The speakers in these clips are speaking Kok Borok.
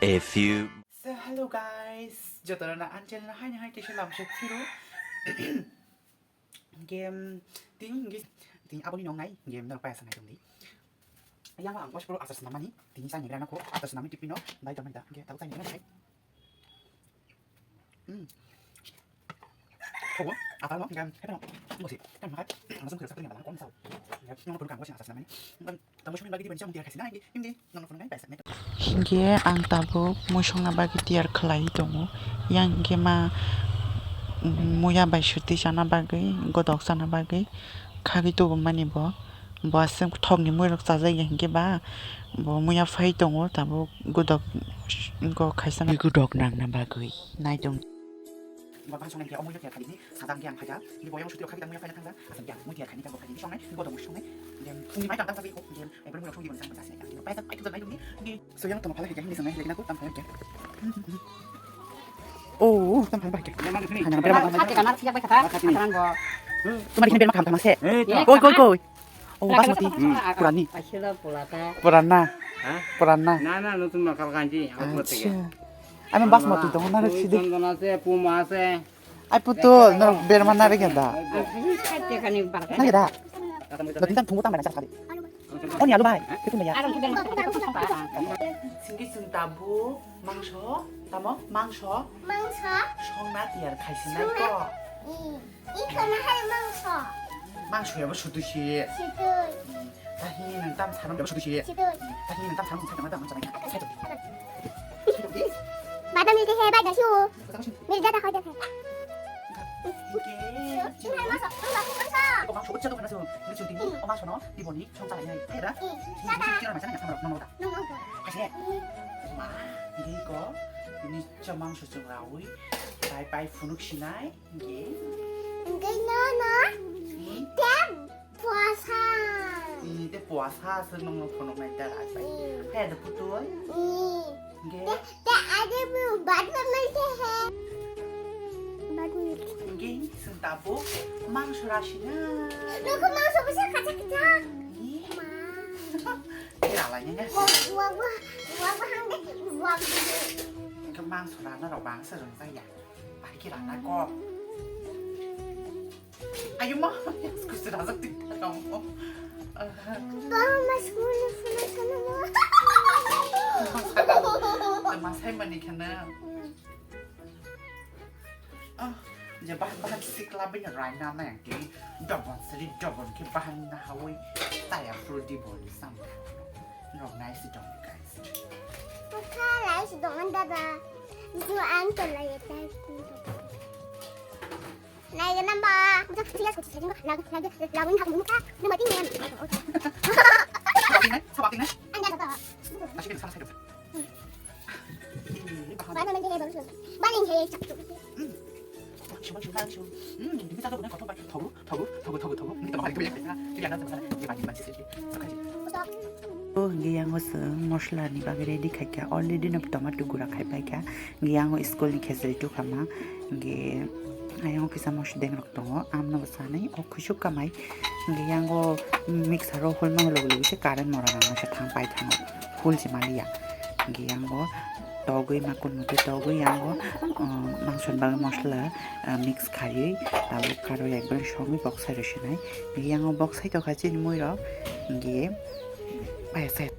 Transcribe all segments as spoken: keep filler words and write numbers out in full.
A few. So, hello guys, jotono na ang channel no haino hai kisa lamsok phiro. Game, tini hingke, tini aboni nong nai game no payasa nai tongdi. Yang ang wash pro asas namani, tini sa nigra nako asas namani tipino, bai tongmani da, ge tau sa nigra nai. Hmm. Kobo, apa lo, game, apa lo? Bosi, kan makai, langsung kerja kerja malam kau misal. Ya, yang perlu kamu sih asas namani. Kan Hingke ang tabuk muisongna bagwi tiyar khlaiwi tongo. Yang hingke ma muya bai swtwi chana bagwi, godok chana bagwi khagwi tubumani bo. Bo aswk thokni muirok chajakya hingke ba bo muya phai tongo tabuk godok go khaisa godok nangna bagwi nai tong. Ba bahai songnai khe omo tiyar khaini sajak khe ang phaikha. Ni boyang sutwi kha kita muya phaina thangkha. Asam khe ang mui tiyar khaini khe bo phaini songnai, ni bodo mui songnai. Dem phungni mai tang tang tagwi kho. Dem ai bwrwi rok songdi bwrwi sang bwsa se. Ni pai tak ai tu janai dum ni. Ni so yang tong phalai khe ni songnai lekna ko tam phalai khe. Oh, tam phalai khe. Hanya berma. Sate kamar siap bai kata. Kamar bo. Tumar kini berma kam kam se. Koi koi koi. Oh, basmati. Hmm. Purani. Purana. Hah? Purana. Na, na, notun makal kanji. Acha. Ami basmati dong na rek sidi. Chandana se, puma se. Ai putul, no berma na rek da. Nagi da. Dati tan thungu tang bai na sari. Oni alu bai. Kitu ya. Singki sungtabu, mangso, tamo, mangso. Mangso. Songna tiyar khaisinai ko. Iko na hai mangso. Mangso yabo sutui si. Sutui. Tahi nang tam sanam yabo sutui si. Sutui. Tahi nang tam sanam sai tama tam sai. Sai to. Badam milte hai, badam shu. Mir jata ho jata. Oke. Ini hai mangso, mangso, mangso. Ko mangso uccha to kana so. Ini sunti ni, o mangso no, di boni, song chalai nai. Hai da. Jata. Kira masa nang sama nang da. Nang nang. Kasih. Ma, ini ko, ini cha mangso chungrawi. Pai pai phunuk sinai. Hingke? Hingke nono. Hmm? Te puasa. Ih, te puasa se nong nong phunuk nai ta asai. Hmm. Hai da putul. Hmm. Hingke? Te, te ade bu bad ma mai te he. Bad mai. Hingke sing tabu mangso rasi na. Noko mangso bisa kacak kacak. Ih. Ma. Kira lai nya. Wa, wa, wa, wa, wa, hang de, wa, wa. Hingke mangso rana rok bangsa rong jaya. Pai khe rana kok. Ayo ma, kusi rajak tik tak kamu. Ba, mas kuno, kuno, kuno, ma. Masai mani khana. Ah, je bahan bahan sikla bini raina na yang kini. Dobon seri dobon khe bahan na hawi. Taya fruity bol sam. No, nice dong, guys. Maka lai si dong anda ba. Jisu ang to lai ta. Lai ga namba. Mucha kuchiya kuchiya jing lag lag lag ni hak muka. Ni mati ni. Sabak ni, sabak ni. Anda ba. Nasi ni sama saya. Ba na mende baru. Ba ni he chak. O hingke yango chwng mosla ni bagwi ready khaikha, already no tomato gura khai paikha. Hingke yango school ni khejri tukhama, hingke ayang kisa mosdeng rok tongo, amno bo sanai o khuisuk kamai. Hingke yango mixer o hulma hulok logise current mora rang thang pai thango, hul se maliya. Hingke yango togwi makun mutwi togwi yango, ah, mangso ni bagwi mosla, ah, mix khaiwi tabuk karwi ekdom songwi boksai rw sinai. Yango boksai tokha chini mui rok, hingke payasai.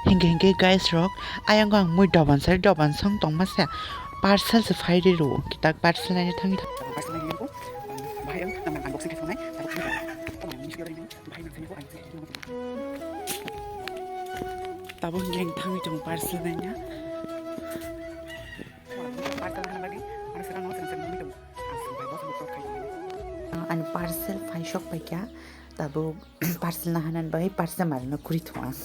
Hingke hingke guys rok, ayang ang mui doban sari doban song tongma se parcel se phai ri rw kitak parcel naina thangwi thang. Bahai ang unboxing khe songnai, tabuk khe bahai ang sani ko ang Tabuk hingke ang thangwi tongo parcel naina. Parcel naina bagwi, ano swkang no swkang swkang nugwi tongo. Ang swkang bai bo swkang khai tongo. Ani parcel phai sok paikha, tabuk parcel naharnani bagwi parcel malino kwrwi thung ang.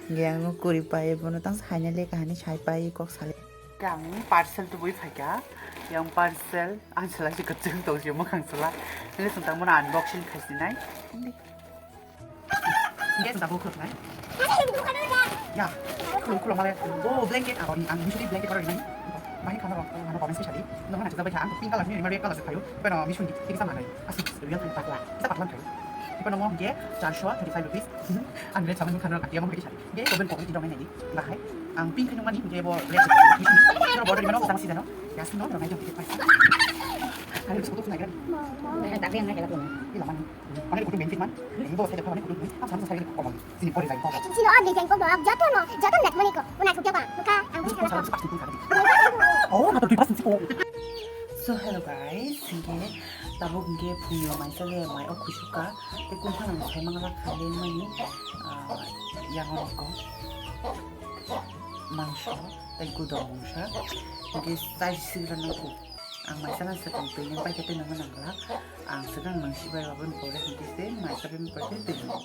Hingke ang no kwrwi pai bono tang haina le kahani sai pai kok sale. Ang parcel tubui phaikha, yang parcel ang selai se kwchwng tong se mwkhang chwla. Nini swng tangmani unboxing khai sinai. Guys, tabuk khulumnai. Ya, khulum khulum male. Oh, blanket, abo ni, ang usually blanket order rinai. Bahai khana rok, ano comment specially. Nong na chajak bai kha, ang pink color ni, red color se phaio. Pero mission di, kisa manai. Asu, real time pakla. Kisa pakla khai. Pero nong hingke, charsho thirty-five rupees. Ang red sama khana rok, atiya mo kisa. Ge, oben pokok di dong nai di. Bahai. Ang pink khe nukmani, hwnkhe bo red. Aro border mano, tang sida no. Yasno, aro nai jom ticket paisa. Hari biskuit tu nai kan. Tapi yang nai kelakuan. Ila mani. Mani kutu benefit man. Ini bo saya dapat mani kutu ni. Apa sama saya kok bang. Sini pori lagi kok. Sini on di jengkol dok, jatuh no, jatuh net mani ko. Unai kutu apa? Muka, ang bisa kelakuan. Oh, mata tu pas sih kok. So hello guys, hingke tabuk hingke phungni maisa le mai o khusuka, tei kung khana sai mangla kha le mani, ah, yang o ko mangso tei gudok mungsa, hingke chai sigra nangkuk. Ang maisa na sakang twi nang pai khe tei nang nangla, ang sakang nang sibai babun pore hingke tei maisa bini pore tei nang.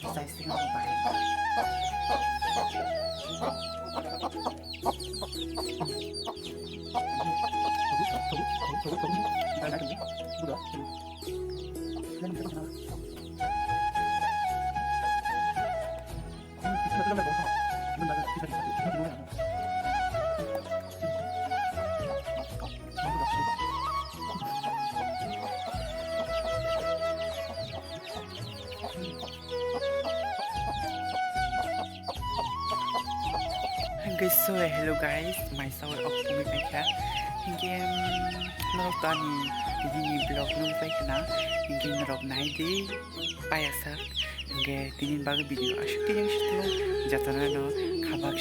Sai sing ang bahai. Hingke so, hello guys, maisa o ok pumi paikha. Hingke, mm, norok to ani tini ni vlog nung paikha na. Hingke norok nai di payasa. Hingke tini bagwi video asuk tini asuk jatona no khabak.